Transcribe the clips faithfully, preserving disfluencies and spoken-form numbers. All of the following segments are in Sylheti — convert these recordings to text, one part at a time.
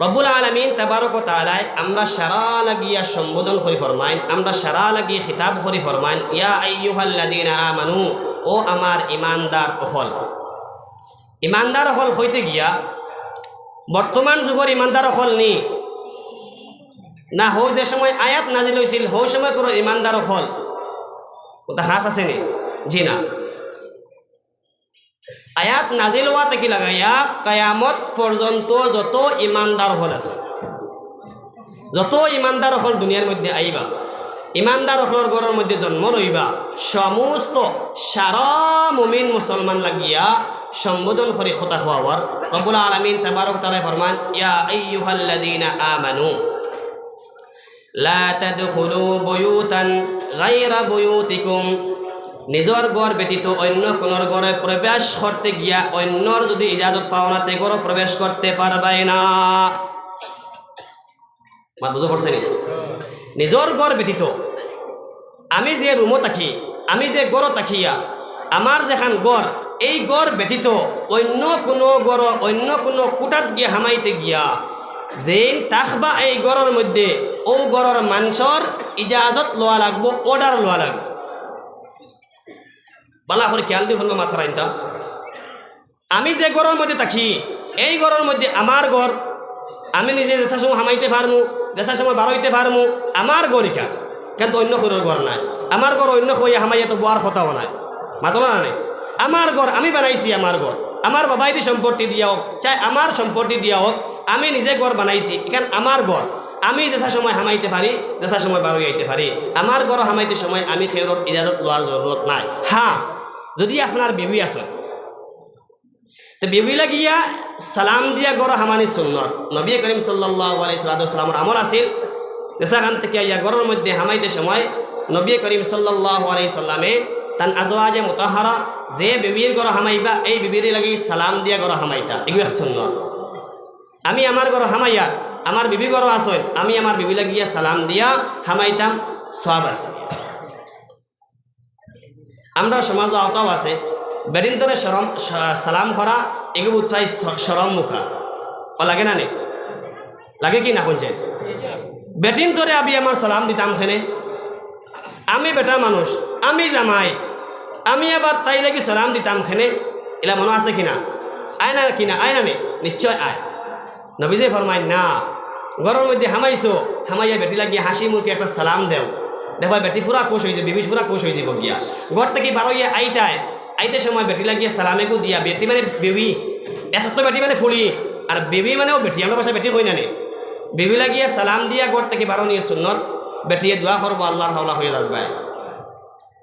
রব্বুল আলামিন তাবারক ওয়া তাআলায় আমরা সারা লাগিয়া সম্বোধন করি ফরমাইন, আমরা সারা লাগিয়া খিতাব করি ফরমাইন, "ইয়া আইয়ুহাল্লাযীনা আমানু", ও আমার ইমানদার অকল। ইমানদার অকল কইতে গিয়া বর্তমান যুগর ইমানদার অকল নি, না হউ যে সময় আয়াত নাজিল অইছিল হউ সময়কুর ইমানদার অকল? অটা খাছ আছে নি? জি না। আয়াত নাজিল অওয়া থাকি লাগাইয়া কিয়ামত পর্যন্ত যত ইমানদার অকল আছে, যত ইমানদার অকল দুনিয়ার মধ্যে আইবা, ইমানদার অকলর ঘরর মধ্যে জন্ম লইবা, সমস্ত সারা মুমিন মুসলমান লাগিয়া সম্বোধন করি কথা কওয়ার। রব্বুল আলামিন তাবারক তাআলায় ফরমান, "ইয়া আইয়ুহাল্লাযীনা আমানু লা তাদখুলু বুয়ুতান গায়রা বুয়ুতিকুম।" নিজর ঘর ব্যতীত অন্য কুনুর ঘরে প্রবেশ করতে গিয়া অন্যর যুদি ইজাজত পাও না, তে ঘরো প্রবেশ করতে পারবায় না। মাত বুঝা পড়ছে নি? নিজর ঘর ব্যতীত, আমি যে রুমো থাকি, আমি যে ঘরো থাকিয়া, আমার যেখান ঘর, এই ঘর ব্যতীত অন্য কুনু ঘরো, অন্য কুনু কুঠাত গিয়া হামাইতে গিয়া, যেইন থাকবা এই ঘরর মধ্যে, অউ ঘরর মানষর ইজাজত লওয়া লাগবো, order লওয়া লাগবো। ভালা করি খিয়াল দি হুনবা মাতর আইনটা। আমি যে ঘরর মধ্যে থাকি, এই ঘরর মধ্যে আমার ঘর, আমি নিজে যেছা সময় হামাইতে পারমু, যেছা সময় বারইতে পারমু, আমার ঘর ইখান। কিন্তু অন্য কুনুর ঘর নায়। আমার ঘর অন্য কেউ হামাইয়া তো বওয়ার কথাও নায়। মাতলা না নি? আমার ঘর আমি বানাইছি, আমার ঘর। আমার বাবাইদি সম্পত্তি দিয়া অউক, চাই আমার সম্পত্তি দিয়া অউক, আমি নিজে ঘর বানাইছি, ইখান আমার ঘর। আমি যেছা সময় হামাইতে পারি, যেছা সময় বারই আইতে পারি, আমার ঘরো হামাইতে সময় আমি কেউরর ইজাজত লওয়ার জরুরত নাই। হ্যাঁ, যুদি আপনার বিবি আছে, তে বিবি লাগিয়া সালাম দিয়া ঘরো হামানি সুন্নত। নবী করিম সাল্লাল্লাহু আলাইহি ওয়াসাল্লামর আমল আছিল, যেছাখান থাকি আইয়া ঘরর মধ্যে হামাইতে সময় নবী করিম সাল্লাল্লাহু আলাইহি ওয়াসাল্লামে তান আজওয়াজে মুতাহহারা যে বিবির ঘরো হামাইবা, এই বিবির লাগি সালাম দিয়া ঘরো হামাইতা, ইগু এক সুন্নত। আমি আমার ঘরো হামাইয়ার, আমার বিবি ঘরো আছইন, আমি আমার বিবি লাগিয়া সালাম দিয়া হামাইতাম, সওয়াব আছে। আমরার সমাজো অতাও আছে, বেটিন্তরে শরম, স-, সালাম করা, এগু বুঝাই শ-, শরম মুখা। অউ লাগে না নি? লাগে কি না কইন চাই? বেটিন্তরে আমি আমার সালাম দিতাম কেনে? আমি বেটা মানুষ, আমি জামাই, আমি আবার তাইর লাগি সালাম দিতাম কেনে? ইলা মনো আছে কি না? আয় না কি না? আয় না নি? নিশ্চয় আয়। নবীজি ফরমাইন, "না, ঘরর মধ্যে হামাইছো, হামাইয়া বেটি লাগিয়া হাসি মুখে একটা সালাম দেও। দেখবায় বেটি পুরা খুশ অইযিবো, বিবি পুরা খুশ অইযিবো গিয়া।" ঘর থাকি বারইয়া আইতায়, আইতে সময় বেটি লাগিয়া সালাম এগু দিয়া, বেটি মানে বিবি, এক তো বেটি মানে ফুড়ি, আর বিবি মানেও বেটি, আমরার ভাষায় বেটি কই না নি? বিবি লাগিয়া সালাম দিয়া ঘর থাকি বারনিও সুন্নত, বেটিয়ে দোয়া করবো, আল্লার হাওলা অইয়া যাইবায়।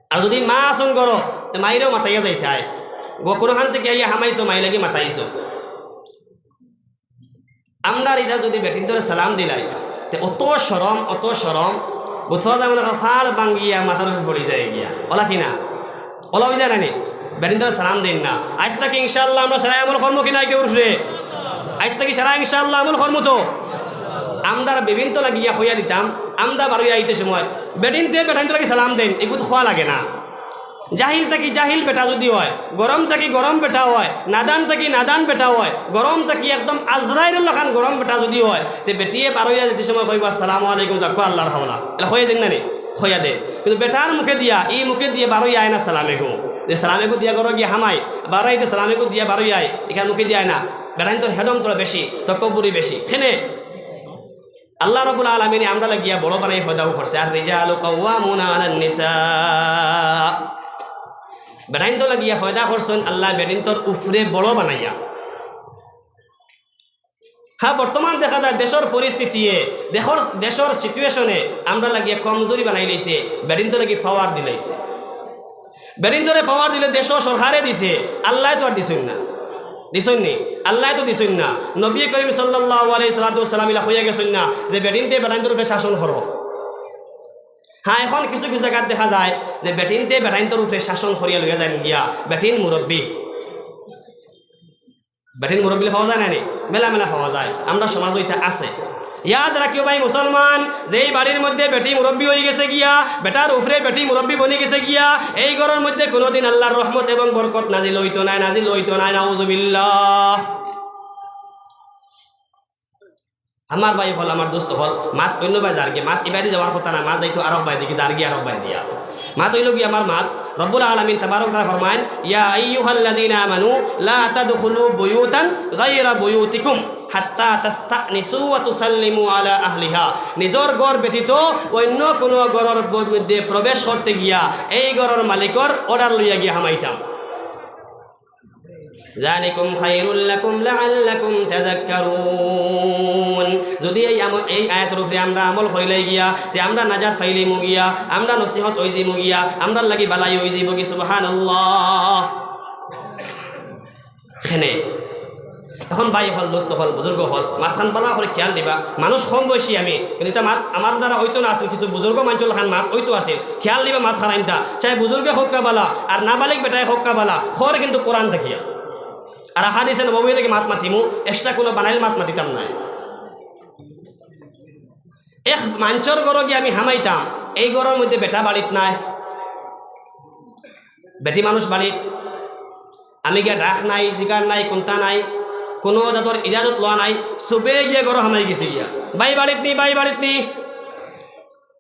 আর যুদি মা আছইন ঘরো, তে মাইরেও মাতাইয়া যাইতায়, গ-, কুনুখান থাকি আইয়া হামাইছো, মাইর লাগি মাতাইছো। আমরার ইটা যুদি বেটিন্তরে সালাম দিলাই, তে অত শরম, অত শরম, বুঝা যায় মনে কয় ফাড় ভাঙ্গিয়া মাথার উপরে পড়ি যায় গিয়া। অলা কি না? অলা অইযায় না নি? বেটিন্তরে সালাম দেইন না। আইজ থাকি ইনশাআল্লাহ আমরা সারায় আমল করমু কি না এগুর উপরে? আইজ থাকি সারায় ইনশাআল্লাহ আমল করমু তো? আমরার বিবিন্ত লাগিয়া কইয়া দিতাম, আমরা বারইয়া আইতে সময় বেটিন্তে বেটাইন্তর লাগি সালাম দেইন, এগু তো কওয়া লাগে না। জাহিল থাকি জাহিল বেটা যুদি অয়, গরম থাকি গরম বেটা অয়, নাদান থাকি নাদান বেটা অয়, গরম থাকি একদম আজরাইলর লাখান গরম বেটা যুদি অয়, তে বেটিয়ে বারইয়া যাইতে সময় কইবো, "আসসালামু আলাইকুম, যাউক্কা আল্লার হাওলা।" ইলা কইয়া দেইন না নি? কইয়া দেইন। কিন্তু বেটার মুখে দিয়া, ই মুখে দিয়া বারইয়া আয় না সালাম এগু। যে সালাম এগু দিয়া ঘরো গিয়া হামায়, বারইয়া আইতে সালাম এগু দিয়া বারইয়া আয়, ইখান মুখে দিয়া আয় না। বেটাইন্তর হেডম থুড়া বেশি, তকব্বুরি বেশি। কেনে? আল্লাহ রাব্বুল আলামিনে আমরার লাগিয়া বড় বানাই পয়দাও করছে। আর রিজালু কাওয়ামুনা আলান নিসা। বেটাইন্তর লাগিয়া পয়দা করছইন আল্লায় বেটিন্তর উপরে বড় বানাইয়া। হ্যাঁ, বর্তমান দেখা যায় দেশর পরিস্থিতিয়ে, দেশর, দেশর situation-এ আমরার লাগিয়া কমজুরি বানাইলাইছে, বেটিন্তর লাগি power দিলাইছে। বেটিন্তরে power দিলে দেশো সরকারে দিছে, আল্লায় তো আর দিছইন না। দিছইন নি? আল্লায় তো দিছইন না। নবী করিম সাল্লাল্লাহু আলাইহি সাল্লাতু ওয়াসসালাম ইলা কইয়া গেছইন না যে বেটিন্তে বেটাইন্তর উপরে শাসন করো। হ্যাঁ, এখন কিছু কিছু জাগাত দেখা যায় যে বেটিন্তে বেটাইন্তর উপরে শাসন করিয়া লইয়া যাইন গিয়া, বেটিন মুরব্বি। বেটিন মুরব্বি পাওয়া যায় না নি? মেলা মেলা পাওয়া যায়। আমরার সমাজো ইতা আছে। ইয়াদ রাখিও ভাই মুসলমান, যেই বাড়ির মধ্যে বেটি মুরব্বি অইগেছে গিয়া, বেটার উপরে বেটি মুরব্বি বনিগেছে গিয়া, এই ঘরর মধ্যে কুনুদিন আল্লার রহমত এবং বরকত নাজিল অইতো নায়, নাজিল অইতো নায়, নাউজুবিল্লাহ। আমার ভাই অকল, আমার দোস্ত অকল, মাত অইন্য বায় যারগি, মাত ইবায়দি যাওয়ার কথা না, মাত যাইতো আরক বায়দি, যারগি আরক বায়দি। মাত অইলো গি আমার মাত, রব্বুল আলামিন তাবারক ওয়া তাআলা ফরমাইন, "ইয়া আইয়ুহাল্লাযীনা আমানু লা তাদখুলু বুয়ুতান গায়রা বুয়ুতিকুম হাত্তা তাস্তানিসু ওয়া তুসাল্লিমু আলা আহলিহা।" নিজর ঘর ব্যতীত অইন্য কুনু ঘরর মধ্যে প্রবেশ করতে গিয়া এই ঘরর মালিকর order লইয়া গিয়া হামাইতাম। যালিকুম খায়রুল লাকুম লাআল্লাকুম তাযাক্কারুন। যুদি এই আমল, এই আয়াতর উপরে আমরা আমল করিলাই গিয়া, তে আমরা নাজাত পাইলিমু গিয়া, আমরা নসিহত অইযিমু গিয়া, আমরার লাগি বালাই অইযিবো গি। সুবহানাল্লাহ। কেনে? অখন ভাই অকল, দোস্ত অকল, বুজুর্গ অকল, মাতখান ভালা করি খিয়াল দিবা। মানুষ কম বয়সী আমি, কিন্তু ইতা মাত আমার দ্বারা অইতো না আছিল, কিছু বুজুর্গ মানষর লাখান মাত অইতো আছিল। খিয়াল দিবা মাতখান আইনতা। চাই বুজুর্গে কউক্কা ভালা, আর নাবালিগ বেটায় কউক্কা ভালা, কর কিন্তু কোরআন থাকিয়া। আর হাদিসে নববী থাকি মাত মাতিমু, extra কুনু বানাইল মাত মাতিতাম নায়। এক মানষর ঘরো গিয়া আমি হামাইতাম, এই ঘরর মধ্যে বেটা বাড়িত নাই, বেটি মানুষ বাড়িত, আমি গিয়া ডাক নাই, জিগার নাই, কুন্তা নাই, কুনু জাতর ইজাজত লওয়া নাই, চুপে গিয়া ঘরো হামাই গেছি গিয়া। "ভাই বাড়িত নি, ভাই বাড়িত নি,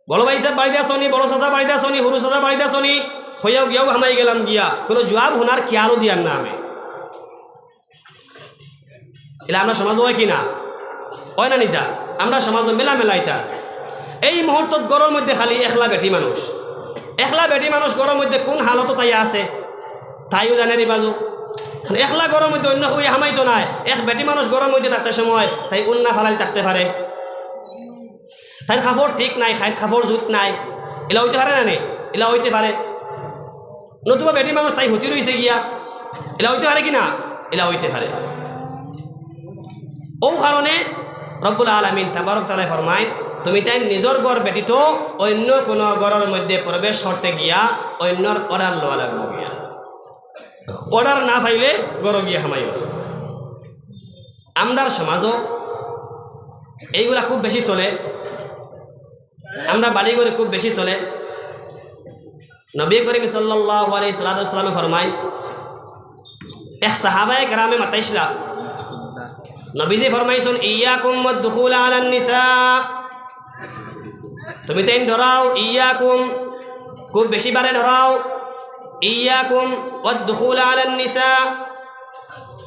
বড় ভাইসাব বাড়িত আছো নি, বড় চাচা বাড়িত আছো নি, হুরু চাচা বাড়িত আছো নি?" কইয়াউ গিয়াউ হামাই গেলাম গিয়া, কুনু জুয়াব হুনার খিয়ালও দিয়ার না আমি। ইলা আমরার সমাজো অয় কি না? অয় না নি তা? আমরার সমাজো মেলা মেলা ইতা আছে। এই মুহূর্তত ঘরর মধ্যে খালি একলা বেটি মানুষ। একলা বেটি মানুষ ঘরর মধ্যে কুন হালতো তাই আছে, তাইও জানে রে বাজু। মানে একলা ঘরর মধ্যে অইন্য কেউ হামাইতো নায়। এক বেটি মানুষ ঘরর মধ্যে থাকতে সময় তাই উন্না ফালাই থাকতে পারে। তাইর কাপড় ঠিক নাই, খাইত কাপড় জুত নাই, ইলা অইতে পারে না নি? ইলা অইতে পারে। নতুবা বেটি মানুষ তাই হুতি রইছে গিয়া, ইলা অইতে পারে কি না? ইলা অইতে পারে। অউ কারণে রব্বুল আলামিন তাবারক তাআলায় ফরমাইন, "তুমি তাইন নিজর ঘর ব্যতীত অইন্য কুনু ঘরর মধ্যে প্রবেশ করতে গিয়া অইন্যর order লওয়া লাগবো গিয়া। Order না পাইলে ঘরো গিয়া হামাইও।" আমরার সমাজো এইগুলা খুব বেশি চলে, আমরার বাড়িঘরে খুব বেশি চলে। নবী করিম সাল্লাল্লাহু আলাইহি সাল্লাতু ওয়াসাল্লামে ফরমাইন, এক সাহাবায়ে কেরামে মাতাইছলা, নবীজি ফরমাইছইন, "ইয়াকুম ওয়াদ দুখুলা আলান নিসা।" তুমি তাইন ডরাও, ইয়াকুম, খুব বেশি বারে ডরাও, ইয়াকুম ওয়াদ দুখুলা আলান নিসা।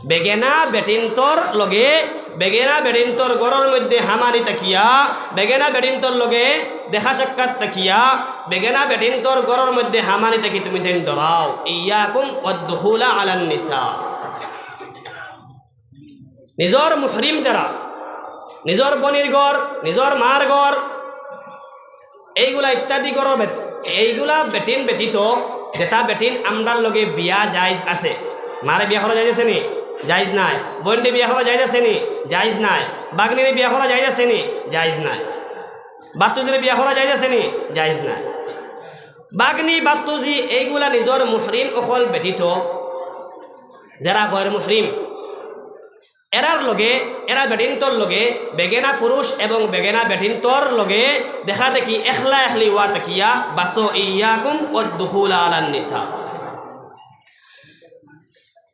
বেগেনা বেটিন্তর লগে, বেগেনা বেটিন্তর ঘরর মধ্যে হামানি থাকিয়া, বেগেনা বেটিন্তর লগে দেখা সাক্ষাৎ থাকিয়া, বেগেনা বেটিন্তর ঘরর মধ্যে হামানি থাকি তুমি তাইন ডরাও। ইয়াকুম ওয়াদ দুখুলা আলান নিসা। নিজর মুহরিম যেরা, নিজর বইনর ঘর, নিজর মার ঘর, এইগুলা ইত্যাদি ঘরর বেত-, এইগুলা বেটিন ব্যতীত যেতা বেটিন আমরার লগে বিয়া জায়েজ আছে। মারে বিয়া করা জায়েজ আছে নি? জায়েজ নাই। বইনরে বিয়া করা জায়েজ আছে নি? জায়েজ নাই। ভাগ্নিরে বিয়া করা জায়েজ আছে নি? জায়েজ নাই। বাত্তুজিরে বিয়া করা জায়েজ আছে নি? জায়েজ নাই। ভাগ্নি, বাত্তুজি এইগুলা নিজর মুহরিম অকল ব্যতীত যেরা গয়র মুহরিম, এরার লগে, এরা বেটিন্তর লগে, বেগেনা পুরুষ এবং বেগেনা বেটিন্তর লগে দেখা দেখি, একলা একলি ওয়া থাকিয়া বাঁচো, ইয়াকুম ওয়াদ দুখুলা আলান নিসা।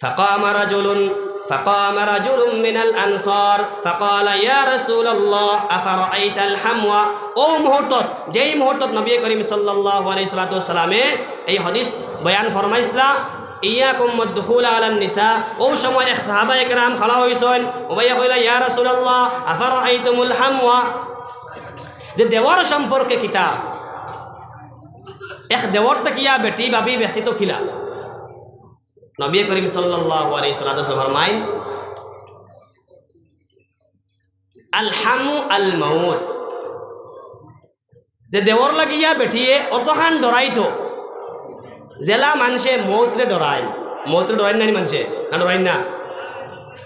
فقام رجل، فقام رجل من الأنصار فقال: يا رسول الله، أفرأيت الحمو؟ অউ মুহূর্তত, যেই মুহূর্তত নবী করিম সাল্লাল্লাহু আলাইহি সাল্লাতু ওয়াসসালামে এই হাদিস বয়ান ফরমাইছলা, ইয়াকুম ওয়াদ দুখুলা আলান নিসা, অউ সময় এক সাহাবায়ে কেরাম খাড়া অইছইন, উবাইয়া কইলা, "ইয়া রাসূলুল্লাহ, আফারাআইতুমুল হামওয়া?" যে দেওর সম্পর্কে কিতা? এক দেওর থাকিয়া বেটি ভাবি বেশি তো কিলা? নবী করিম সাল্লাল্লাহু আলাইহি সাল্লাতু ওয়াসসালাম ফরমাইন, "আল হামু আল মাউত।" যে দেওর লাগিয়া বেটিয়ে অতখান ডরাইতো, যেলা মানষে মউতরে ডরাইন। মউতরে ডরাইন না নি মানষে? না ডরাইন না?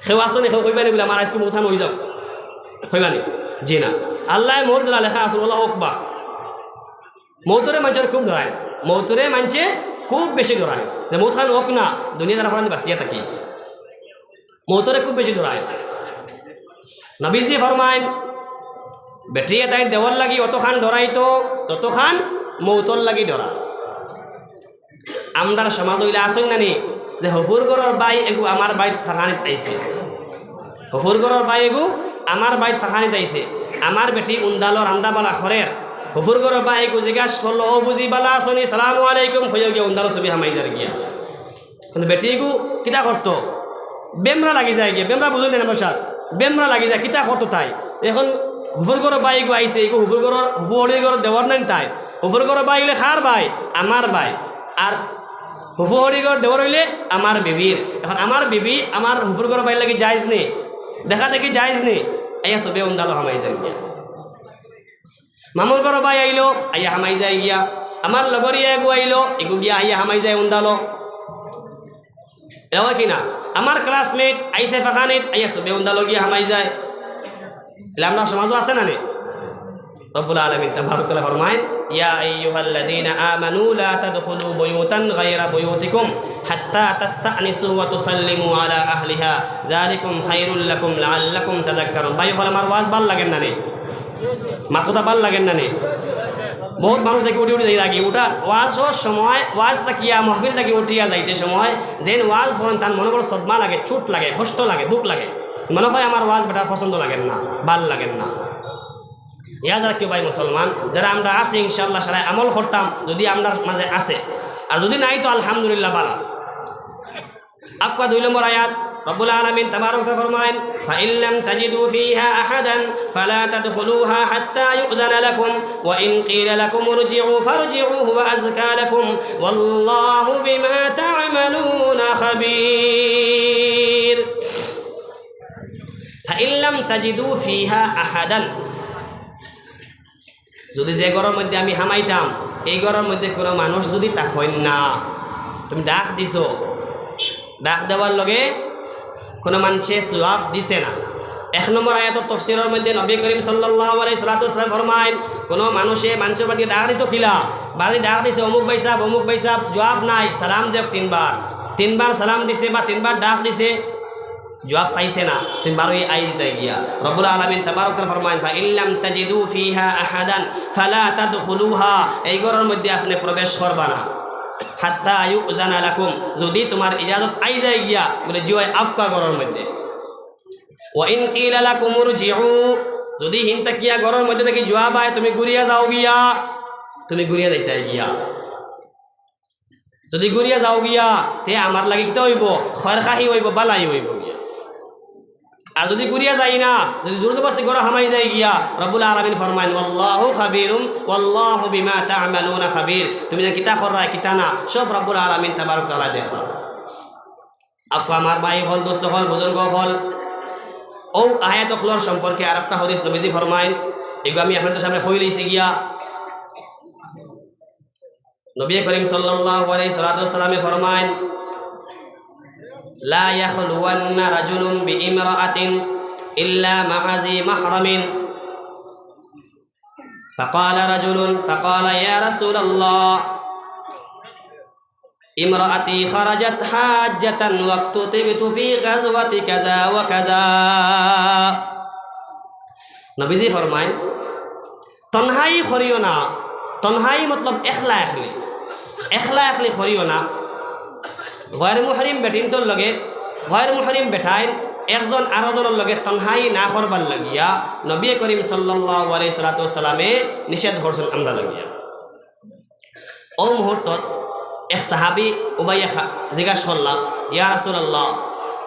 কেউ আছো নি, কেউ কইবা নি বুলে, "আমার আইজকু মউত খান অইযাউক।" কইবা নি? জি না। আল্লায় মউত যেলা লেখা আছে, অলা অউক বা। মউতরে মানষে খুব ডরাইন। মউতরে মানষে খুব বেশি ডরাইন। যে মউত খান অউক না, দুনিয়া যারা ফরান বাঁচিয়া থাকি। মউতরে খুব বেশি ডরায়। নবীজি ফরমাইন, বেটিয়ে তাইর দেওর লাগি অতখান ডরাইতো, যতখান মউতর লাগি ডরা। আমরার সমাজো ইলা আছইন না নি, যে হফুর ঘরর ভাই এগু আমার ভাইত ফাখানিত আইছে, হফুর ঘরর ভাই এগু আমার ভাইত ফাখানিত আইছে। আমার বেটি উন্দালো রান্দা বাড়া করের, হুফুর ঘরর বাইগু জিগাইশ করলো, "ও বুজি বালা আছনি, সালামু আলাইকুম" কইয়া গিয়া উন্দালো ছবি হামাই যার গিয়া। কিন্তু বেটিগু কিতা করতো? বেমরা লাগি যায় গিয়া, বেমরা বুঝইন না ভাষা, বেমরা লাগি যায়, কিতা করতো তাই? এখন হুফুর ঘরর বাইগু আইছে, ইগু হুফুর ঘরর, হুফু হড়ির ঘরর দেওর নাইন তাই। হুফুর ঘরর বাই অইলে কার বাই? আমার বাই। আর হুফু হড়ির ঘরর দেওর অইলে আমার বিবির। এখন আমার বিবি আমার হুফুর ঘরর বাইর লাগি জায়েজ নি? দেখা দেখি জায়েজ নি? আইয়া ছবি উন্দালো হামাই যায় গিয়া। মামুর ঘরর বাই আইলো, আইয়া হামাই যায় গিয়া। আমার লগরিয়া এগু আইলো, ইগু গিয়া আইয়া হামাই যায় উন্দালো। এও কি না? আমার classmate আইছে ফাখানিত, আইয়া ছবি উন্দালো গিয়া হামাই যায়। ইলা আমরার সমাজো আছে না নি? রব্বুল আলামিন তাবারক তাআলা ফরমাইন, "ইয়া আইয়ুহাল্লাযীনা আমানু লা তাদখুলু বুয়ুতান গায়রা বুয়ুতিকুম হাত্তা তাস্তানিসু ওয়া তুসাল্লিমু আলা আহলিহা, যালিকুম খায়রুল লাকুম লাআল্লাকুম তাযাক্কারুন।" ভাই অকল, আমার ওয়াজ ভালা লাগের না নি? মাততা ভালা লাগের না নি? বউত মানুষ দেখি উঠি উঠি যাইরা গি। উঠা ওয়াজর সময়, ওয়াজ থাকিয়া, মাহফিল থাকি উঠিয়া যাইতে সময় যেইন ওয়াজ করইন, তান মনো বড় সদমা লাগে, চুট লাগে, কষ্ট লাগে, দুখ লাগে। মনো কয়, "আমার ওয়াজ বেটার পছন্দ লাগের না, ভালা লাগের না।" ইয়াদ রাখিও ভাই মুসলমান, যেরা আমরা আছি ইনশাআল্লাহ সারায় আমল করতাম, যুদি আমরার মাঝে আছে, আর যুদি নাই তো আলহামদুলিল্লাহ ভালা। আক্কা দুই নম্বর আয়াত, রব্বুল আলামিন তাবারক ওয়া তাআলা ফরমাইন, "ফাইন লাম তাজিদু ফিহা আহাদান ফালা তাদখুলুহা হাত্তা ইউযানা লাকুম ওয়া ইন কিলা লাকুম ইরজিউ ফারজিউ হুয়া আযকা লাকুম ওয়াল্লাহু বিমা তা'মালুনা খাবীর।" ফাইন লাম তাজিদু ফিহা আহাদান, যুদি যে ঘরর মধ্যে আমি হামাইতাম, এই ঘরর মধ্যে কুনু মানুষ যুদি থাকইন না, তুমি ডাক দিছো, ডাক দেওয়ার লগে কুনু মানষে জুয়াব দিছে না। এক নম্বর আয়াতর তফসিরর মধ্যে নবী করিম সাল্লাল্লাহু আলাইহি সাল্লাতু ওয়াসাল্লাম ফরমাইন, কুনু মানষে মানষর বাড়ি ডাক দিতো কিলা, বাড়ি ডাক দিছে, "অমুক ভাইসাব, অমুক ভাইসাব, জুয়াব নাই, সালাম দেউক তিনবার।" তিনবার সালাম দিছে বা তিনবার ডাক দিছে, জুয়াব পাইছে না, তুমি বারোই আই দিতায় গিয়া। রব্বুল আলামিন তাবারক ওয়া তাআলা ফরমাইন, "ফাইন লাম তাজিদু ফিহা আহাদান ফালা তাদখুলুহা", এই ঘরর মধ্যে আপনে প্রবেশ করবা না। "হাত্তা ইউযানা লাকুম", যুদি তুমার ইজাজত আই যায় গিয়া, বলে, "জি অয়, আউক্কা ঘরর মধ্যে।" "ওয়া ইন কিলা লাকুম ইরজিউ", যুদি হিন থাকিয়া ঘরর মধ্যে থাকি জুয়াব আয়, "তুমি ঘুরিয়া যাও গিয়া", তুমি ঘুরিয়া যাইতায় গিয়া। যুদি ঘুরিয়া যাও গিয়া, তে আমার লাগি কিতা অইবো? খয়রখাহি অইবো, বালাই অইবো গিয়া। আর যুদি ঘুরিয়া যাই না, যুদি জোর জবরদস্তি ঘরো হামাই যাই গিয়া, রব্বুল আলামিন ফরমাইন, "ওয়াল্লাহু খাবীরুম, ওয়াল্লাহু বিমা তা'মালুনা খাবীর।" তুমি যে কিতা কররায়, কিতা না, সব রব্বুল আলামিন তাবারক ওয়া তাআলা দেখরা। আউক্কা আমার ভাই অকল, দোস্ত অকল, বুজুর্গ অকল, অউ আয়াত অকলর সম্পর্কে আরেকটা হাদিস নবীজি ফরমাইন, এগু আমি আপনাদের সামনে কইলাইছি গিয়া। নবী করিম সাল্লাল্লাহু আলাইহি সাল্লাতু ওয়াসাল্লামে ফরমাইন, "লা ইয়াখলুওয়ান্না রাজুলুন বিইমরাআতিন ইল্লা মা'আ যি মাহরামিন।" ফাকালা রাজুলুন, ফাকালা, "ইয়া রাসূলাল্লাহ, ইমরাআতি খারাজাত হাজ্জাতান ওয়াকতুতিবতু ফি গাজওয়াতি কাযা ওয়া কাযা।" নবীজি ফরমাইন, তনহাই করিও না, তনহাই মতলব একলা একলি, একলা একলি করিও না। গয়র মুহরিম বেটিন্তর লগে, গয়র মুহরিম বেটাইন একজন আরোজনর লগে তনহাই না করবার লাগিয়া নবী করিম সাল্লাল্লাহু আলাইহি সাল্লাতু ওয়াসাল্লামে নিষেধ করছইন আমরা লাগিয়া। অউ মুহূর্তত এক সাহাবী উবাইয়ে খা-, জিজ্ঞাসা করলা, "ইয়া রাসূলাল্লাহ,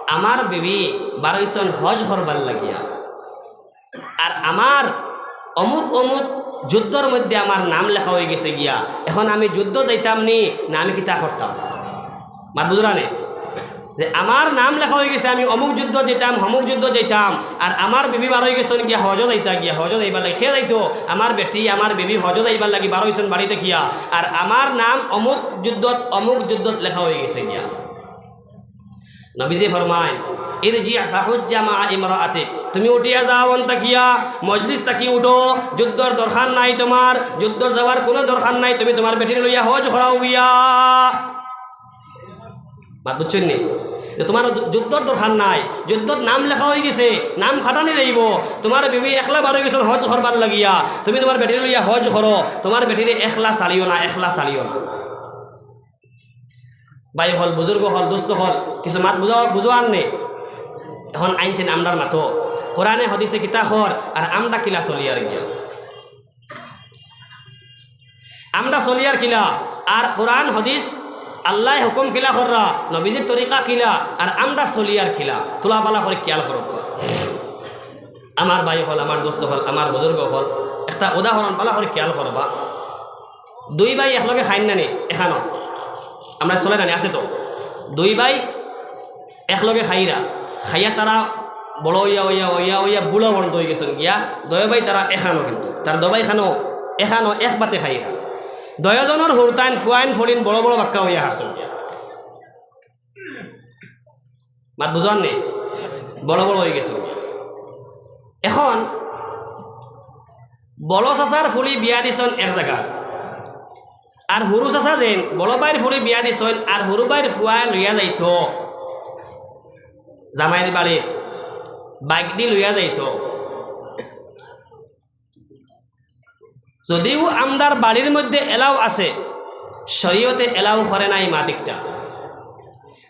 আমার বিবি বারইছইন হজ করবার লাগিয়া, আর আমার অমুক অমুক যুদ্ধর মধ্যে আমার নাম লেখা অইগেছে গিয়া, এখন আমি যুদ্ধ যাইতাম নি, না আমি কিতা করতাম?" মাত বুজরা নি? যে আমার নাম লেখা অইগেছে, আমি অমুক যুদ্ধ যাইতাম, অমুক যুদ্ধ যাইতাম, আর আমার বিবি বারইগেছইন গিয়া হজো যাইতা গিয়া, হজো যাইবার লাগি। কে যাইতো? আমার বেটি, আমার বিবি হজো যাইবার লাগি বারইছইন বাড়ি থাকিয়া, আর আমার নাম অমুক যুদ্ধত, অমুক যুদ্ধত লেখা অইগেছে গিয়া। নবীজি ফরমাইন, "ইরজি ফাহুজ্জা মা'আ ইমরাআতিক।" তুমি উঠিয়া যাও অন থাকিয়া, মজলিস থাকি উঠো, যুদ্ধর দরকার নাই তুমার, যুদ্ধর যাওয়ার কুনু দরকার নাই, তুমি তুমার বেটিরে লইয়া হজ করাও গিয়া। মাত বুজছইন নি? যে তুমার যু-, যুদ্ধর দরকার নাই, যুদ্ধত নাম লেখা অইগেছে, নাম কাটানি যাইবো। তুমার বিবি একলা বারইগেছইন হজ করবার লাগিয়া, তুমি তুমার বেটিরে লইয়া হজ করো, তুমার বেটিরে একলা ছাড়িও না, একলা ছাড়িও না। ভাই অকল, বুজুর্গ অকল, দোস্ত অকল, কিছু মাত বুজা, বুজা আর নি? এখন আইনছইন আমরার মাতো। কোরআনে হাদিসে কিতা কর আর আমরা কিলা চলিয়ার গিয়া? আমরা চলিয়ার কিলা? আর কোরআন হাদিস, আল্লায় হুকুম কিলা কররা, নবীজির তরিকা কিলা, আর আমরা চলিয়ার কিলা? তুলা বালা করি খিয়াল করবা। আমার ভাই অকল, আমার দোস্ত অকল, আমার বুজুর্গ অকল, একটা উদাহরণ বালা করি খিয়াল করবা। দুই ভাই একলগে খাইন না নি, এখানো আমরা চলে না নি, আছে তো। দুই ভাই একলগে খাইরা, খাইয়া তারা বড় অইয়া, অইয়া, অইয়া, অইয়া, বুড়া বন্ড অইগেছইন গিয়া। দুইও ভাই তারা এখানো, কিন্তু তারা দুইও ভাই খানো, এখানো এক বাতে খাইরা। দুইও জনর হুরুতাইন, ফুয়াইন, ফড়িন বড় বড় বাক্কা অইয়া হারছইন গিয়া। মাত বুঝার নি? বড় বড় অইগেছইন গিয়া। এখন বড় চাচার ফুড়ি বিয়া দিছইন এক জাগাত, আর হুরু চাচা যেইন বড় ভাইর ফুড়ি বিয়া দিছইন, আর হুরু ভাইর ফুয়া লইয়া যাইতো জামাইর বাড়ি, বাইক দি লইয়া যাইতো। যদিও আমরার বাড়ির মধ্যে এলাও আছে, শরীয়তে এলাও করে নাই মাতিকটা।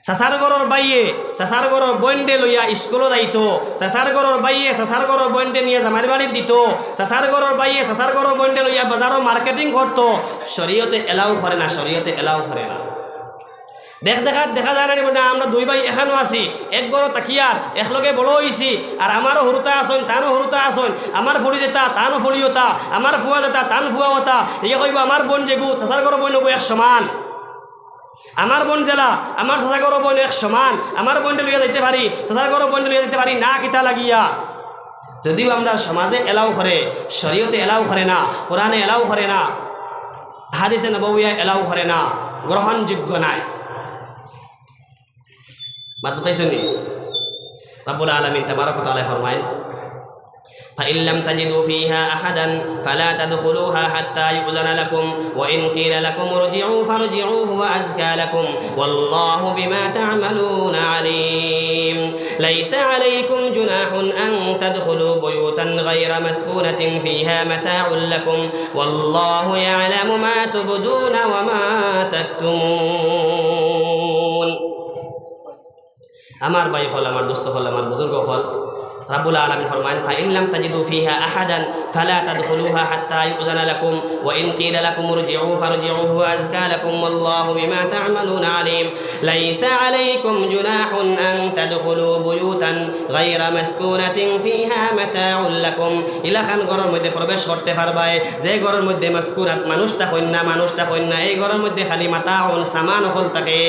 চাচার ঘরর ভাইয়ে চাচার ঘরর বইনরে লইয়া স্কুলো যাইতো, চাচার ঘরর ভাইয়ে চাচার ঘরর বইনরে নিয়া জামাইর বাড়িত দিতো, চাচার ঘরর ভাইয়ে চাচার ঘরর বইনরে লইয়া বাজারো মার্কেটিং করতো। শরীয়তে এলাও করে না, শরীয়তে এলাও করে না। দেখ দেখাত দেখা যায় না নি? বলে, আমরা দুই ভাই এখানো আছি, এক ঘরো থাকিয়ার, একলগে বড় অইছি, আর আমারও হুরুতা আছইন, তানও হুরুতা আছইন, আমার ফুড়ি যেতা, তানও ফুড়ি অতা, আমার ফুয়া যেতা, তান ফুয়া অতা। ইয়ে কইবো, আমার বইন যেগু, চাচার ঘরর বইন অগু এক সমান। আমার বইন যেলা, আমার চাচার ঘরর বইন এক সমান। আমার বইনরে লইয়া যাইতে পারি, চাচার ঘরর বইনরে লইয়া যাইতে পারি না, কিতা লাগিয়া? যদিও আমরার সমাজে এলাও করে, শরীয়তে এলাও করে না, কোরআনে এলাও করে না, হাদিসে নববিয়ে এলাও করে না, গ্রহণযোগ্য নায়। মাত বুঝাইছো নি? রব্বুল আলামিন তাবারাক ওয়া তাআলা ফরমাইন, فإن لم تجدوا فيها أحدا فلا تدخلوها حتى يؤذن لكم وإن قيل لكم ارجعوا فارجعوا هو أزكى لكم والله بما تعملون عليم. ليس عليكم جناح أن تدخلوا بيوتا غير مسكونة فيها متاع لكم والله يعلم ما تبدون وما تكتمون. আমার ভাই অকল, আমার দোস্ত অকল, আমার বুজুর্গ অকল, রাব্বুল আলামিন ফরমাইন, فإن لم تجدوا فيها أحدا فلا تدخلوها حتى يؤذن لكم وإن قيل لكم ارجعوا فارجعوا هو أزكى لكم والله بما تعملون عليم. ليس عليكم جناح أن تدخلوا بيوتا غير مسكونة فيها متاع لكم. ইলাখান ঘরর মধ্যে প্রবেশ করতে পারবায়, যে ঘরর মধ্যে মাসকুনাত, মানুষ থাকইন না, মানুষ থাকইন না, এই ঘরর মধ্যে খালি মাতাউন, সামান অকল থাকে।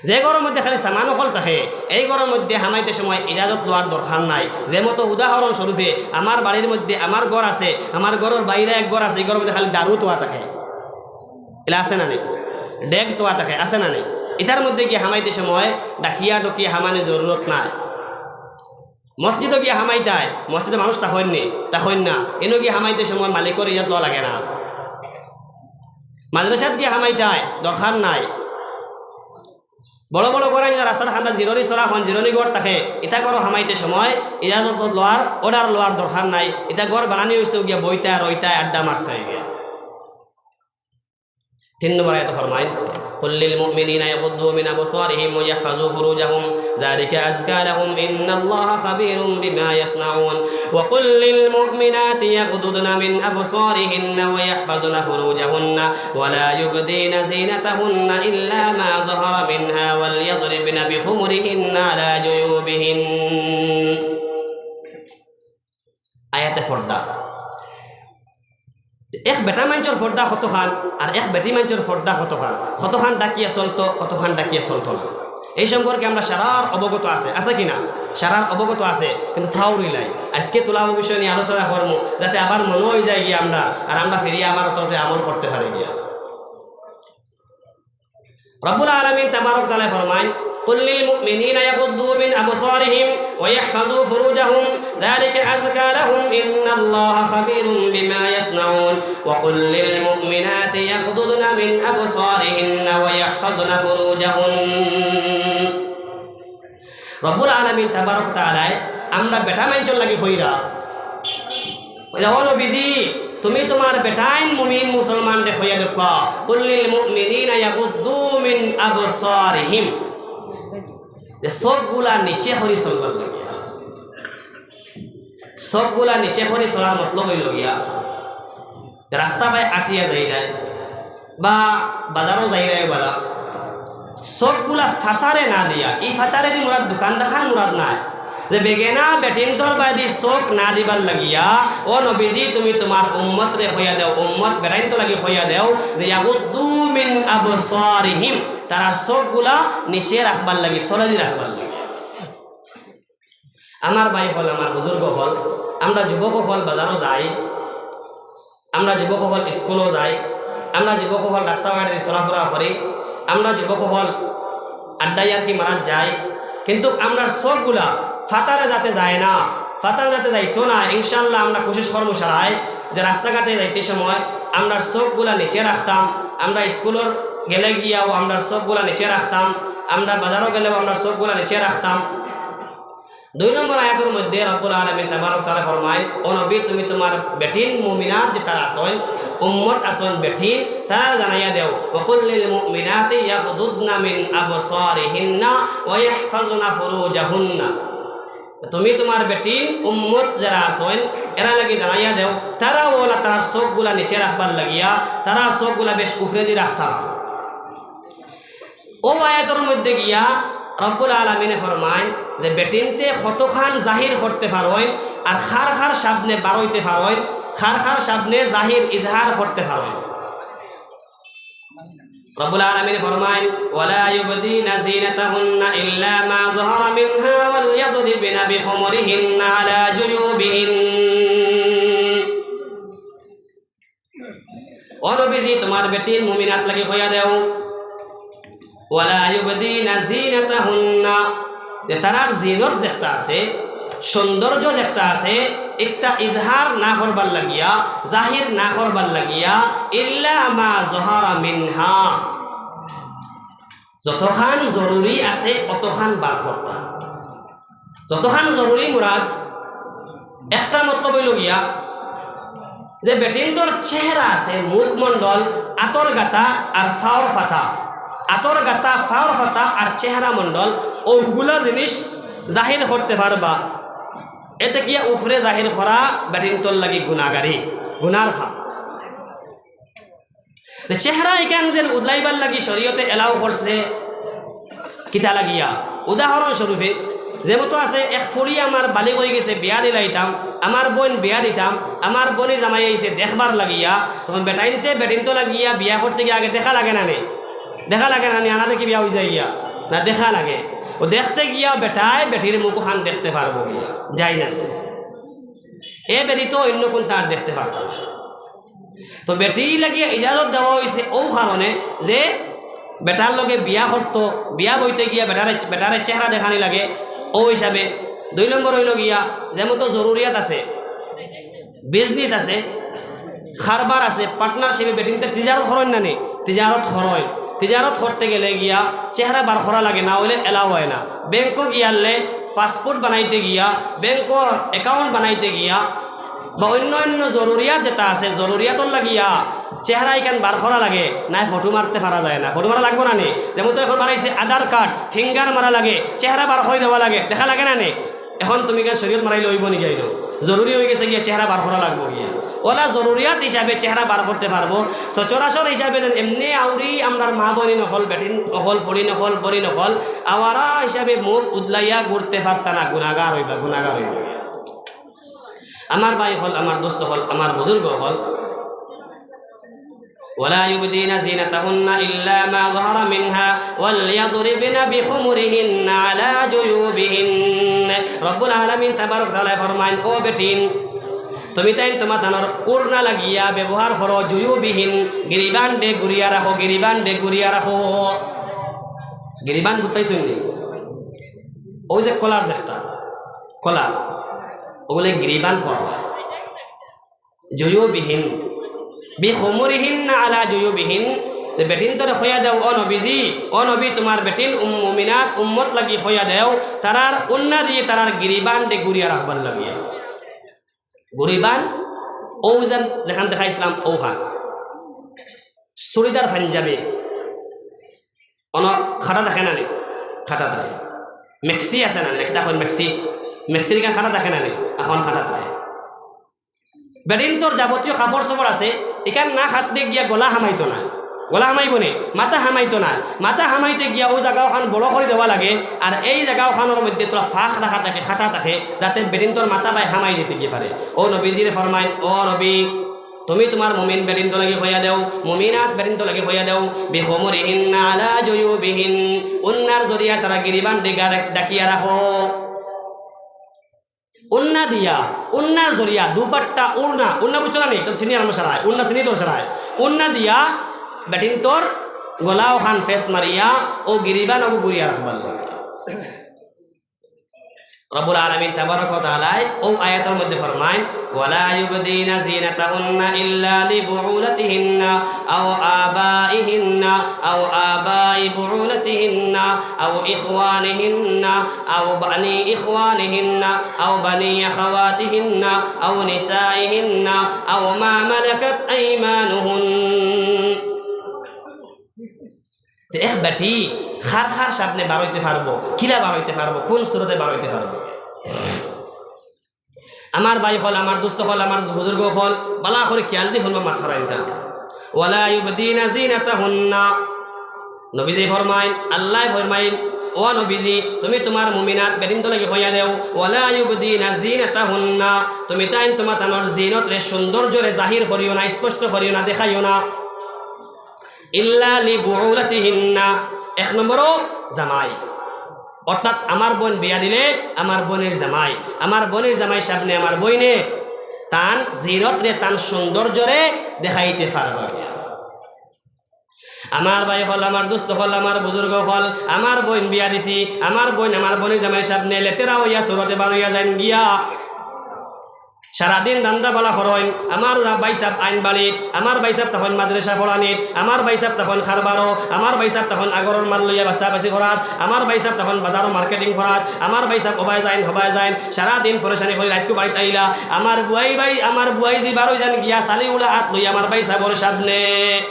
যে ঘরর মধ্যে খালি সামান অকল থাকে, এই ঘরর মধ্যে হামাইতে সময় ইজাজত লওয়ার দরকার নাই। যে মতো উদাহরণ স্বরূপে, আমার বাড়ির মধ্যে আমার ঘর আছে, আমার ঘরর বাইরে এক ঘর আছে, এই ঘরর মধ্যে খালি দারু থোয়া থাকে, ইলা আছে না নাই? ডেগ থোয়া থাকে, আছে না নাই? ইতার মধ্যে গিয়া হামাইতে সময় ডাকিয়া ডকিয়া হামানির জরুরত নাই। মসজিদো গিয়া হামাইতায়, মসজিদো মানুষ থাকইন নি? থাকইন না। ইনো গিয়া হামাইতে সময় মালিকর ইজাজত লওয়া লাগে না। মাদ্রাসাত গিয়া হামাইতায়, দরকার নাই। বড় বড় ঘর আইন, রাস্তার কান্দাত জিরনি চরা অইন, জিরনি ঘর থাকে, ইতা ঘরো হামাইতে সময় ইজাজত লওয়ার, অর্ডার লওয়ার দরকার নাই। ইতা ঘর বানানি অইছে গিয়া বইতায়, রইতায়, আড্ডা মারতায় গিয়া। তিন নম্বর আয়াতে ফরমাইন, قل للمؤمنين يغضوا من أبصارهم ويحفظوا فروجهم ذلك أزكى لهم إن الله خبير بما يصنعون وقل للمؤمنات يغضضن من أبصارهن ويحفظن فروجهن ولا يبدين زينتهن إلا ما ظهر منها وليضربن بخمرهن على جيوبهن. আয়াতে পর্দা। এক বেটা মানষর পর্দা কতখান, আর এক বেটি মানষর পর্দা কতখান? কতখান ডাকিয়া চলতো, কতখান ডাকিয়া চলতো না, এই সম্পর্কে আমরা সারার অবগত আছে, আছে কি না? সারার অবগত আছে, কিন্তু ফাউরি নাই। আজকে তুলা বিষয় নিয়া আলোচনা করমু, যাতে আবার মনো অইযায় গিয়া আমরা, আর আমরা ফিরিয়া আমার তরফে আমল করতে পারি গিয়া। রব্বুল আলামিন তাবারক তাআলা ফরমাইন, قل للمؤمنين يغضوا من أبصارهم ويحفظوا فروجهم ذلك أزكى لهم إن الله خبير بما يصنعون وقل للمؤمنات يغضضن من أبصارهن ويحفظن فروجهن. রব্বুল আলামিন তাবারক তাআলায় আমরা বেটা মানষর লাগি কইরা, কইরা, "ও নবীজি, তুমি তুমার বেটাইন মুমিন মুসলমানরে কইয়া দেউক্কা, قل للمؤمنين يغضوا من أبصارهم।" যে চউখগুলা নিচে করি চলবার লাগি। চোখগুলা নিচে করি চলার মতলব অইলো গিয়া, রাস্তা বায় আটিয়া যাইরায় বা বাজারো যাইরায় বালা, চোখগুলা ফাতারে না দিয়া, ই ফাতারেদি মুরাদ দোকান দেখার মুরাদ নায়, যে বেগেনা বেটিন্তর বায়দি চোখ না দিবার লাগিয়া, ও নবীজি, তুমি তুমার উম্মতরে কইয়া দেও, উম্মত বেটাইন্তর লাগি কইয়া দেও, যে ইয়াগুদ্দু মিন আবসারিহিম, তারার চোখগুলা নিচে রাখবার লাগি, তলেদি রাখবার লাগি। আমার ভাই অকল, আমার বুজুর্গ অকল, আমরা যুবক অকল বাজারো যাই, আমরা যুবক অকল স্কুলো যাই, আমরা যুবক অকল রাস্তাঘাটে চলাফেরা করি, আমরা যুবক অকল আড্ডা ইয়ার্কি মারাত যাই, কিন্তু আমরার চোখগুলা ফাতারে যাতে যায় না, ফাতারে যাতে যাইতো না। ইনশাআল্লাহ আমরা কুশিশ করমু সারায় যে রাস্তাঘাটে যাইতে সময় আমরার চোখগুলা নিচে রাখতাম, আমরা স্কুলো গেলে গিয়াও আমরার চোখগুলা নিচে রাখতাম, আমরা বাজারো গেলেও আমরার চোখগুলা নিচে রাখতাম। দুই নম্বর আয়াতর মধ্যে রব্বুল আলামিন তাবারক তাআলা ফরমাইন, "ও নবী, তুমি তুমার বেটিন মুমিনাত যেতারা আছইন, উম্মত আছইন বেটিন, তারারে জানাইয়া দেও, ওয়া কুল লিল মুমিনাতি ইয়াগুদুদনা মিন আবসারিহিন্না ওয়া ইয়াহফাজনা ফুরুজাহুন্না।" তুমি তুমার বেটিন উম্মত যেরা আছইন, এরার লাগি জানাইয়া দেও, তারাও অলা তারার চোখগুলা নিচে রাখবার লাগিয়া, তারার চোখগুলা বেশ উফরেদি রাখতা। অউ আয়াতর মধ্যে গিয়া রব্বুল আলামিনে ফরমাইন যে বেটিন্তে কতখান জাহির করতে পারইন, আর কার কার সামনে বারইতে পারইন, কার কার সামনে জাহির ইজহার করতে পারইন। রব্বুল আলামিনে ফরমাইন, "ওয়ালা ইউবদিনা জিনাতাহুন্না ইল্লা মা যাহারা মিনহা ওয়াল ইয়াদরিবনা বিখুমুরিহিন্না আলা জুয়ুবিহিন।" ও নবীজি, তুমার বেটিন মুমিনাত লাগি কইয়া দেও, "ওয়ালা ইউবদিনা জিনাতাহুন্না", যে তারার জিনত যেটা আছে, সৌন্দর্য যেটা আছে, একটা ইজহার না করবার লাগিয়া, জাহির না করবার লাগিয়া, "ইল্লা মা যাহারা মিনহা", যতখান জরুরি আছে, অতখান বার করতা। যতখান জরুরি মুরাদ, একটা মতলব অইলো গিয়া যে বেটিন্তর চেহারা আছে, মুখমণ্ডল, আতর গাতা আর পাওর পাতা, আতর গাতা, পাওর পাতা আর চেহারা মণ্ডল, অগুলা জিনিস জাহির করতে পারবা। এতে গিয়া উফরে জাহির করা বেটিন্তর লাগি গুনাগারি, গুনার কাম। তে চেহারা ইখান যেন উদলাইবার লাগি শরীয়তে allow করছে, কিতা লাগিয়া? উদাহরণ স্বরূপে, যেমতো আছে, এক ফুড়ি আমার বালিগ অইগেছে, বিয়া দিলাইতাম, আমার বইন বিয়া দিতাম, আমার বইনর জামাই আইছে দেখবার লাগিয়া, তখন বেটাইন্তে বেটিন্তর লাগিয়া বিয়া করতে গিয়া আগে দেখা লাগে না নি? দেখা লাগে না নি? আনা দেখি বিয়া অইযায় গিয়া? না, দেখা লাগে। অউ দেখতে গিয়া বেটায় বেটির মুখখান দেখতে পারবো গিয়া, জায়েজ আছে। এ ব্যতীত অইন্য কুনতা আর দেখতে পারতো না। তো বেটির লাগিয়া ইজাজত দেওয়া অইছে অউ কারণে যে বেটার লগে বিয়া করতো, বিয়া বইতে গিয়া বেটারে, বেটারে চেহারা দেখানি লাগে, অউ হিসাবে। দুই নম্বর অইলো গিয়া, যেমতো জরুরিয়াত আছে, business আছে, কারবার আছে, partnership-এ বেটিন্তে তিজারত করইন না নি? তিজারত করইন। তিজারত করতে গেলে গিয়া চেহারা বার করা লাগে, না অইলে allow অয় না। ব্যাংকো গিয়ারলে passport বানাইতে গিয়া, ব্যাংকো account বানাইতে গিয়া, বা অইন্য অইন্য জরুরিয়াত যেটা আছে, জরুরিয়াতর লাগিয়া চেহারা ইখান বার করা লাগে, নায় ফটো মারতে পারা যায় না। ফটো মারা লাগবো না নি? যেমতো এখন বানাইছে আধার কার্ড, finger মারা লাগে, চেহারা বার করি দেওয়া লাগে, দেখা লাগে না নি? এখন তুমি কেন শরীয়ত মারাইলে অইবো নি গিয়া? জরুরি অইগেছে গিয়া, চেহারা বার করা লাগবো গিয়া। অলা জরুরিয়াত হিসাবে চেহারা বার করতে পারবো। সচরাচর হিসাবে যেন এমনে আউরি আমরার মা বইন অকল, বেটিন অকল, ফুড়িন অকল, বইন অকল, আওয়ারা হিসাবে মুখ উদলাইয়া ঘুরতে পারতা না, গুনাগার অইবা, গুনাগার অইবা। আমার ভাই অকল, আমার দোস্ত অকল, আমার বুজুর্গ অকল, "ওয়ালা ইউবদিনা জিনাতাহুন্না ইল্লা মা যাহারা মিনহা ওয়াল ইয়াদরিবনা বিখুমুরিহিন্না আলা জুয়ুবিহিন।" রব্বুল আলামিন তাবারক তাআলা ফরমাইন, "ও বেটিন, তুমি তাইন তুমার তানর ওড়না লাগিয়া ব্যবহার করো, জুয়ুবিহিন, গিরিবান দে ঘুরিয়া রাখো, গিরিবান দে ঘুরিয়া রাখো।" গিরিবান বুঝতাইছইন নি? অউ যে কলার যে একটা, কলার, অগুলে গিরিবান কয়। জুয়ুবিহিন, বিখুমুরিহিন্না আলা জুয়ুবিহিন, যে বেটিন্তরে কইয়া দেও, ও নবীজি, ও নবী, তুমার বেটিন উম-, মুমিনাত উম্মত লাগি কইয়া দেও, তারার ওড়না দি তারার গিরিবান দে ঘুরিয়া রাখবার লাগিয়া। গিরিবান, অউ যেন যেখান দেখাইছলাম, অউখান। চুড়িদার পাঞ্জাবি, অনো খাটা থাকে না নি? খাটা থাকে। মেক্সি আছে না নি? একটা কইন মেক্সি। মেক্সির ইখান খাটা থাকে না নি? অখন খাটা থাকে। বেটিন্তর যাবতীয় কাপড় চোপড় আছে, ইখান না খাটলে গিয়া গলা হামাইতো না। গলা হামাইবো নি? মাথা হামাইতো না। মাথা হামাইতে গিয়া অউ জাগা অখান বড় করি দেওয়া লাগে, আর এই জাগা অখানর মধ্যে থুড়া ফাঁক রাখা থাকে, খাটা থাকে, যাতে বেটিন্তর মাথা বায় হামাই যাইতে গিয়া পারে। অউ নবীজিরে ফরমাইন, "ও নবী, তুমি তুমার মুমিন বেটিন্তর লাগি কইয়া দেও, মুমিনাত বেটিন্তর লাগি কইয়া দেও, বিখুমুরিহিন্না আলা জুয়ুবিহিন, উন্নার জরিয়া তারা গিরিবান ডিগা রাখ-, ডাকিয়া রাখো।" উন্না দিয়া, উন্নার জরিয়া, দুপাট্টা উন্না, উন্না বুঝছো না নি? তো চিনি আমার সারায়, উন্না চিনি তোর সারায়। উন্না দিয়া বেটিন্তর গলা অখান ফেস মারিয়া অউ গিরিবান অগু বুড়িয়া রাখবার লাগে। রব্বুল আলামিন তাবারাক ওয়া তাআলায় অউ আয়াতর মধ্যে ফরমাইন, "ওয়ালা ইউবদিনা জিনাতাহুন্না ইল্লা লিবুউলাতিহিন্না আও আবাইহিন্না আও আবাই বুউলাতিহিন্না আও ইখওয়ানিহিন্না আও বানি ইখওয়ানিহিন্না আও বানি আখাওয়াতিহিন্না আও নিসাইহিন্না আও মা মালাকাত আইমানুহুন।" যে এক বেটি কার কার সামনে বারইতে পারবো, কিলা বারইতে পারবো, কুন সুরতে বারইতে পারবো? আমার ভাই অকল, আমার দোস্ত অকল, আমার বুজুর্গ অকল, বালা করি খিয়াল দি হুনবা মাত খারাইনতা। "ওয়ালা ইউবদিনা জিনাতাহুন্না।" নবীজি ফরমাইন, আল্লায় ফরমাইন, "ও নবীজি, তুমি তুমার মুমিনাত বেটিন্তর লাগি কইয়া দেও, ওয়ালা ইউবদিনা জিনাতাহুন্না, তুমি তাইন তুমা তানর জিনতরে, সৌন্দর্যরে জাহির করিও না, স্পষ্ট করিও না, দেখাইও না।" ইল্লা লিবুউলাতিহিন্না, এক নম্বরও জামাই, অর্থাৎ আমার বইন বিয়া দিলে আমার বইনর জামাই, আমার বইনর জামাই সামনে আমার বইনে তান জিনতরে, তান সৌন্দর্যরে দেখাইতে পারবা। আমার ভাই অকল, আমার দোস্ত অকল, আমার বুজুর্গ অকল, আমার বইন বিয়া দিছি, আমার বইন আমার বইনর জামাই সামনে লেতেরা অইয়া সুরতে বারইয়া যাইন গিয়া। সারাদিন রান্দা বাড়া করইন, আমার ভাইসাব আইন বাড়িত, আমার ভাইসাব তখন মাদ্রাসা পড়ানিত, আমার ভাইসাব তখন কারবারো, আমার ভাইসাব তখন আগরর মাল লইয়া বাছাবাছি করাত, আমার ভাইসাব তখন বাজারো মার্কেটিং করাত, আমার ভাইসাব অবায় যাইন, হবায় যাইন, সারাদিন পরেশানি করি রাইতকু বাড়িত আইলা। আমার বুয়াই ভাই, আমার বুয়াই জি বারইযাইন গিয়া ছালি উলা আত লইয়া আমার ভাইসাবর সামনে।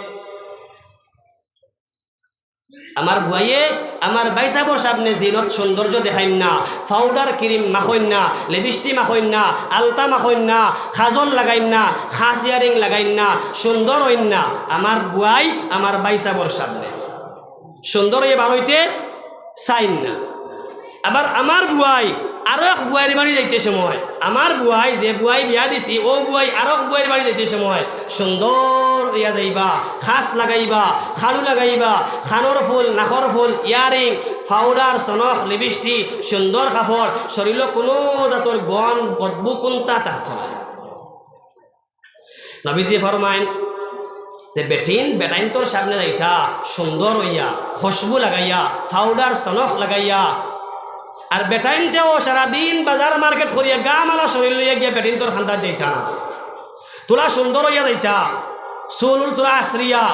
আমার বুয়াইয়ে আমার ভাইসাবর সামনে জিনত সৌন্দর্য দেখাইন না, পাউডার ক্রিম মাখইন না, লিপস্টিক মাখইন না, আলতা মাখইন না, কাজল লাগাইন না, খাস ইয়ারিং লাগাইন না, সুন্দর অইন না। আমার বুয়াই আমার ভাইসাবর সামনে সুন্দর অইয়া বারইতে চাইন না। আবার আমার বুয়াই আরক বুয়াইর বাড়ি যাইতে সময়, আমার বুয়াই যে বুয়াই বিয়া দিছি, অউ বুয়াই আরক বুয়াইর বাড়ি যাইতে সময় সুন্দর অইয়া যাইবা, খাস লাগাইবা, খাড়ু লাগাইবা, কানর ফুল, নাকর ফুল, ইয়ারিং, পাউডার, সনখ, লিপস্টিক, সুন্দর কাপড়, শরীলো কুনু জাতর গন্ধ, বদবু কুন্তা থাকতো না। নবীজি ফরমাইন যে বেটিন বেটাইন্তর সামনে যাইতা সুন্দর অইয়া, খুশবু লাগাইয়া, পাউডার সনখ লাগাইয়া, আর বেটাইন্তেও সারাদিন বাজার মার্কেট করিয়া গা মালা শরীর লইয়া গিয়া বেটিন্তর কান্দাত যাইতা না। থুড়া সুন্দর অইয়া যাইতা, চুল উল থুড়া আছড়িয়া,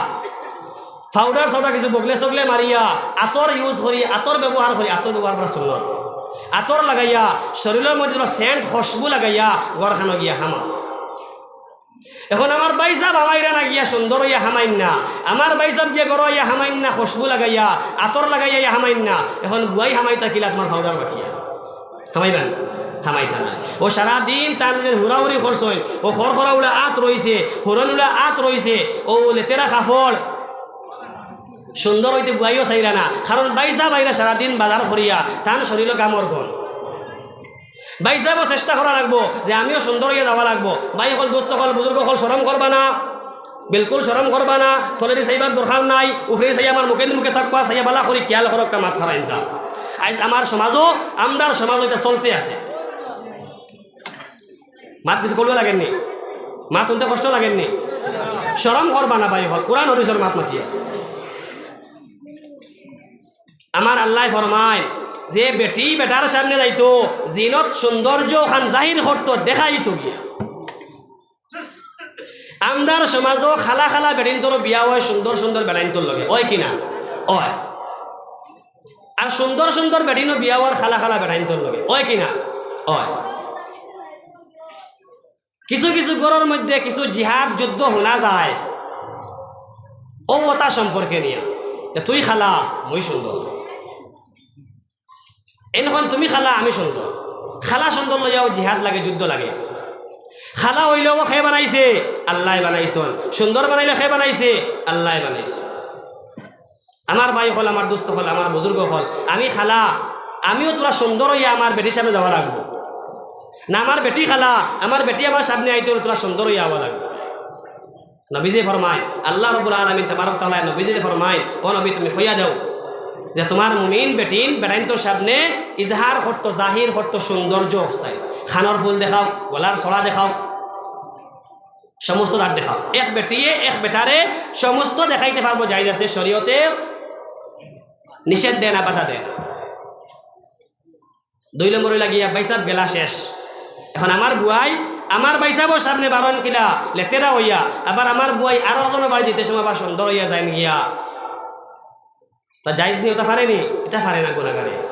পাউডার সাউডার কিছু বগলে সগলে মারিয়া, আতর ইউজ করি, আতর ব্যবহার করি, আতর ব্যবহার করা সুন্নত। আতর লাগাইয়া, শরীলর মধ্যে থুড়া সেন্ট খুশবু লাগাইয়া ঘরখানো গিয়া হামা। এখন আমার ভাইসাব হামাইরা না গিয়া সুন্দর অইয়া হামাইন না, আমার ভাইসাব গিয়া ঘরো আইয়া হামাইন না, খুশবু লাগাইয়া, আতর লাগাইয়া আইয়া হামাইন না। এখন বুয়াই হামাইতা কিলা তুমার পাউডার মাখিয়া? হামাইবা না? হামাইতা না। অউ সারাদিন তান যে হুড়াহুড়ি করছইন, অউ খরখরা উলা আত রইছে, হুরন উলা আত রইছে, অউ লেতেরা কাপড়, সুন্দর অইতে বুয়াইও চাইরা না। কারণ ভাইসাব আইরা সারাদিন বাজার করিয়া, তান শরীলো গামর গন্ধ। ভাইসাবও চেষ্টা করা লাগবো যে আমিও সুন্দর অইয়া যাওয়া লাগবো। ভাই অকল, দোস্ত অকল, বুজুর্গ অকল, শরম করবা না, বিলকুল শরম করবা না। তলেদি চাইবার দরকার নাই, উপরেদি চাইয়া আমার মুখে মুখে চাকবা, চাইয়া বালা করি খিয়াল করউক্কা মাত খারাইনতা। আইজ আমার সমাজও, আমরার সমাজও ইটা চলতে আছে। মাত কিছু কলুয়া লাগের নি? মাত হুনতে কষ্ট লাগের নি? শরম করবা না ভাই অকল, কুরআন হাদিসর মাত মাতিয়া। আমার আল্লায় ফরমায় যে বেটি বেটার সামনে যাইতো, জিনত সৌন্দর্য খান জাহির করতো, দেখাইতো গিয়া। আমরার সমাজও খালা খালা বেটিন্তর বিয়া অয় সুন্দর সুন্দর বেটাইন্তর লগে, অয় কি না? অয়। আর সুন্দর সুন্দর বেটিনও বিয়া অর খালা খালা বেটাইন্তর লগে, অয় কি না? অয়। কিছু কিছু ঘরর মধ্যে কিছু জিহাদ যুদ্ধ হুনা যায়, অউ অতা সম্পর্কে নিয়া, যে তুই খালা, মুই সুন্দর, এখন তুমি খালা, আমি সুন্দর। খালা সুন্দর লইয়াও জিহাদ লাগে, যুদ্ধ লাগে। খালা অইলেও কে বানাইছে? আল্লায় বানাইছইন। সুন্দর বানাইলে কে বানাইছে? আল্লায় বানাইছইন। আমার ভাই অকল, আমার দোস্ত অকল, আমার বুজুর্গ অকল, আমি খালা, আমিও থুড়া সুন্দর অইয়া আমার বেটির সামনে যাওয়া লাগবো। না আমার বেটি খালা, আমার বেটি আমার সামনে আইতে অইলে থুড়া সুন্দর অইয়া আওয়া লাগবো। নবীজিয়ে ফরমাইন, আল্লাহ রাব্বুল আলামিন তাবারক তাআলায় নবীজিরে ফরমাইন, "ও নবী, তুমি কইয়া দেও যে তুমার মুমিন বেটিন বেটাইন্তর সামনে ইজহার করতো, জাহির করতো সৌন্দর্য অকছাইন। কানর ফুল দেখাও, গলার ছড়া দেখাও, সমস্ত দাঁত দেখাও।" এক বেটিয়ে এক বেটারে সমস্ত দেখাইতে পারবো, জায়েজ আছে, শরীয়তে নিষেধ দেয় না, বাধা দেয় না। দুই নম্বর অইলা গিয়া, ভাইসাব গেলা শেষ। এখন আমার বুয়াই আমার ভাইসাবর সামনে বারইন কিলা লেতেরা অইয়া, আবার আমার বুয়াই আরো একজনর বাড়ি যাইতে সময় আবার সুন্দর অইয়া যাইন গিয়া। তা জায়েজ নি? ওটা পারে নি? ইটা পারে না গুনাগারে।